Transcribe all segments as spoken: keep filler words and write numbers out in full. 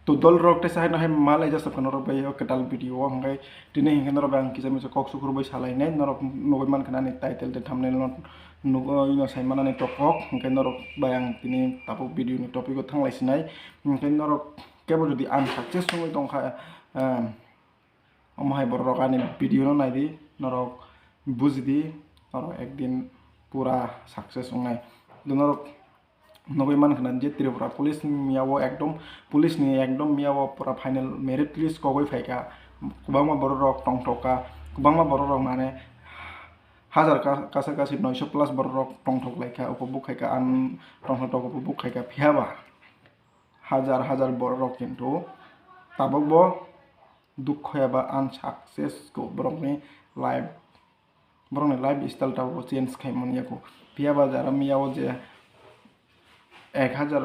To dol rok teisa haino hai malai jasap khe norok bai o kwtal video o hwnkhe tini hinkhe norok bai ang kisa misa kok sukur bai salainai norok nugui mankha ani title tei thumbnail no nugui no saimanani tokok hwnkhe norok bai ang tini tabuk video ni topic o thanglai sinai hwnkhe norok kebo jodi unsuccess wngwi tongkha, em, omo hai borok rok ani video no naidi norok bujidi norok ekdin pura success wngnai norok. Nugui mankha na je Tripura police ni miya o ekdom, police ni ekdom miya o pura final merit list kogoi phaikha, kwbangma borok rok tongthok kha, kwbangma borok rok mane hajar ka-, kasa kasi noisho plus borok rok tongthok laikha, upobuk khaikha, ang tongthok tok upobuk khaikha, phiyaba hajar hajar borok rok kintu tabok bo dukho eba unsuccess ko borok ni life borokni life style tabuk change khai man yaku. Phiya ba jara miya o je ek hajar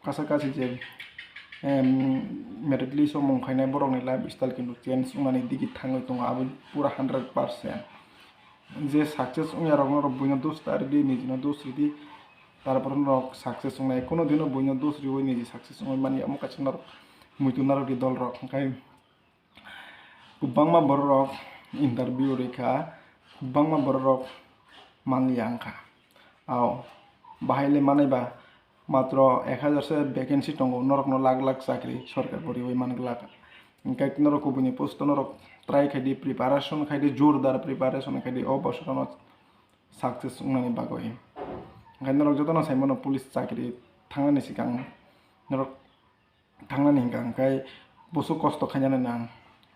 kasa kasi je, em, merit list o mung khainai borokni life style kintu change wngnani digi thangwi tongo, abo pura hundred percent. Je success wngya rokno rok buino dos ta ridi, nijino dos ridi, tarpor norok success wngnai. Kuno dino buino dos riwi niji success wngwi manya, omo kaisa norok muitu narwkdi dol rok. Hwnkhe Kwbangma borok rok interview rikha, kwbangma borok rok manliya wngkha. Ao, bahai le manai ba, matro ek hajar se vacancy tongo, norok no lakh lakh chakri sorkar bo riwi man glak. Hwnkhe norok kubuni post o norok try khai di, preparation khai di, jordar preparation khai di, o bosor no success wngnani bagwi. Hwnkhe norok jotono sai mano police chakri thangnani swkang norok thangnani hwnkha hwnkhe bosok kosto khainani nang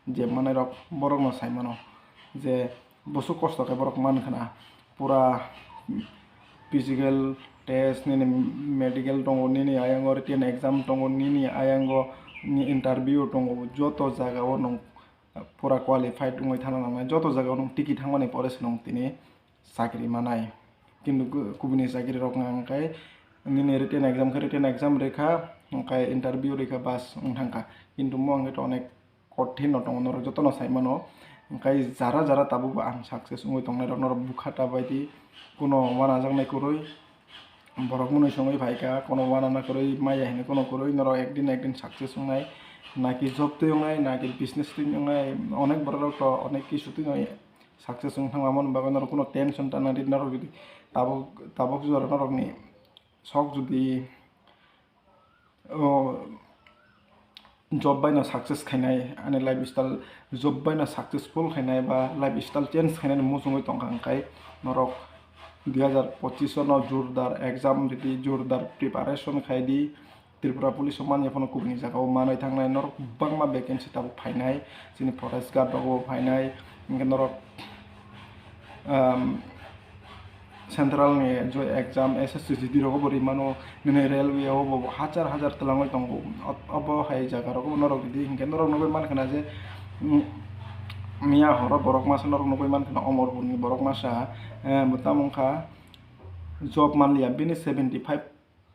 je manai rok borok no sai mano je bosok kosto khe borok man khna pura physical test nini medical tongo nini ayango written exam tongo nini ayango ni interview tongo joto jaga o nwng pura qualified wngwi thangna nangnai joto jaga o nwng tiki thangmani pore se nwng tini chakri manai. Kintu ku-, kubuni chakri rok wngkha hwnkhe nini written exam khe written exam rikha, hwnkhe interview rikha, bas wng thangkha. Kintu mo hwnkhe to onek kothin no tongo, norok jotono sai mano. Hwnkhe jara jara tabukbo ang success wngwi tongnai rok norok bukha ta bai di, kuno wanajaknai kwrwi borok mwnwi songwi phaikha, kuno wanana kwrwi maya hinwi kuno kwrwi norok ekdin ekdin success wngnai, naki job twi wngnai, naki business twi wngnai, onek borok rok to onek kisu twi wngnai. Success wng thangma mani bagwi norok kuno tension ta nang di norok jodi tabuk tabuk jora norokni sok jodi o job bai no success khainai ani lifestyle job bai no successful khainai ba lifestyle change khainani muchungwi tongkha hwnkhe norok dui hazar pochish o no jordar exam ridi jordar preparation khai di. Tripura police o manya phano kubuni jaga o manwi thangnai norok bangma vacancy tabuk phainai chini forest guard rogo phainai hwnkhe norok, um, central ni je exam S S C G D rogo bo rimano nini railway o bo hajar hajar twlangwi tongo. Ot-, obo hai jaga rogo norok ridi hwnkhe norok nugwi mankha na je, um, miya horo borok masa norok nugwi mankha na omorpur ni borok masa, eh, bo tamo wngkha job manliya bini seventy five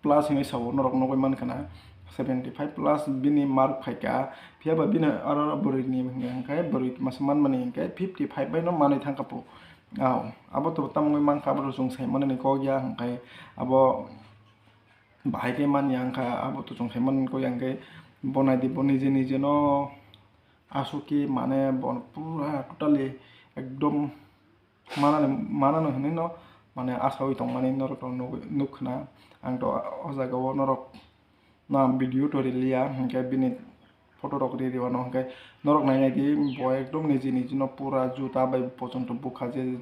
plus hinwi sao norok nugwi mankha na seventy five plus bini mark phaikha. Phiya ba bini aro bwrwi ni hwnkhe bwrwi masa manmani hwnkhe fifty five bai no manwi thangkha po. Ao abo to tamo wngwi mankha abo to chwng sai mani ni kok ya hwnkhe abo bahai khe manya wngkha abo to chwng sai mani kok ya hwnkhe bo nai di bo nije nije no aswk khe mane bo pura totally ekdom manani, manani hinwi no mane asawi tongmani norok no nugwi, nukkhna. Ang to o jaga o norok no ang video to riliya, hinkhe bini photo rok ri riwano, hinkhe norok nainai di bo ekdom niji niji no pura juta bai pochonto bukha je,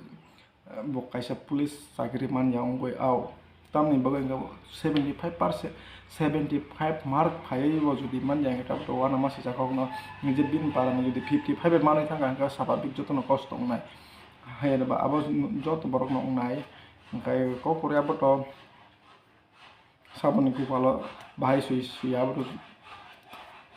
eh, bo kaisa police chakri manya wngwi ao. Tamni bagwi hinkhe seventy five percent, seventy five mark phaiwi bo jodi manya hinkhe tabuk to uanama sijak kokno, je bini para ni jodi fifty five bai manwi thangkha hinkhe swabhabik jotono kosto wngnai. Hai ba abo joto borok no wngnai, hinkhe kok kwrwi abo to saboni kupalo bahai sui sui abo to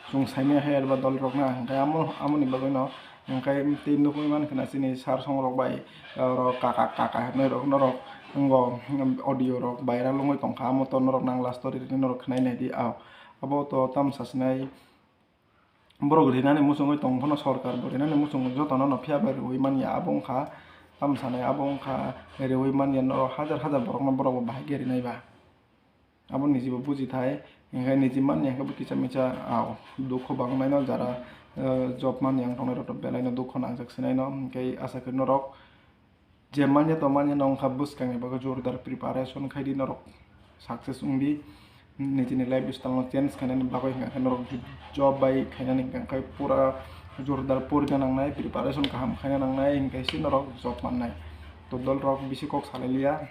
chwng saimanya hai ba dol rok na, hinkhe amo, amoni bagwi no hinkhe tei nukwi mankha na chini sir song rok bai, oro kaka kaka hinwi rok norok wngo, audio rok viral wngwi tongkha, amo to norok nang last story rwdi norok khwnai naidi. Ao abo to tamo sasinai. Borok rinani muchungwi tong phano sorkar bo rinani muchungo jotono no phiya bai rwui manya abo wngkha, tamo sanai abo wngkha rwui manya norok hajar hajar borokno borok bo bahai khe rinai ba. Abo niji bo buji thai, Hinkhe niji manya hinkhe bo kisa misa, ah, dukho bangnaino jara, eh, job manya wng tongnai rok to belaino dukho nangjak sinaino. Hinkhe asa khe norok je manya to manya no wngkha bwskangni bagwi jordar preparation khaidi norok success wngdi. Nijini lifestyle no change khainani bagwi hinkhe norok job bai khainani hinkhe pura jordar porina nangnai, preparation kaham khaina nangnai, hinkhe se norok job mannai. To dol rok bisi kok salai liya.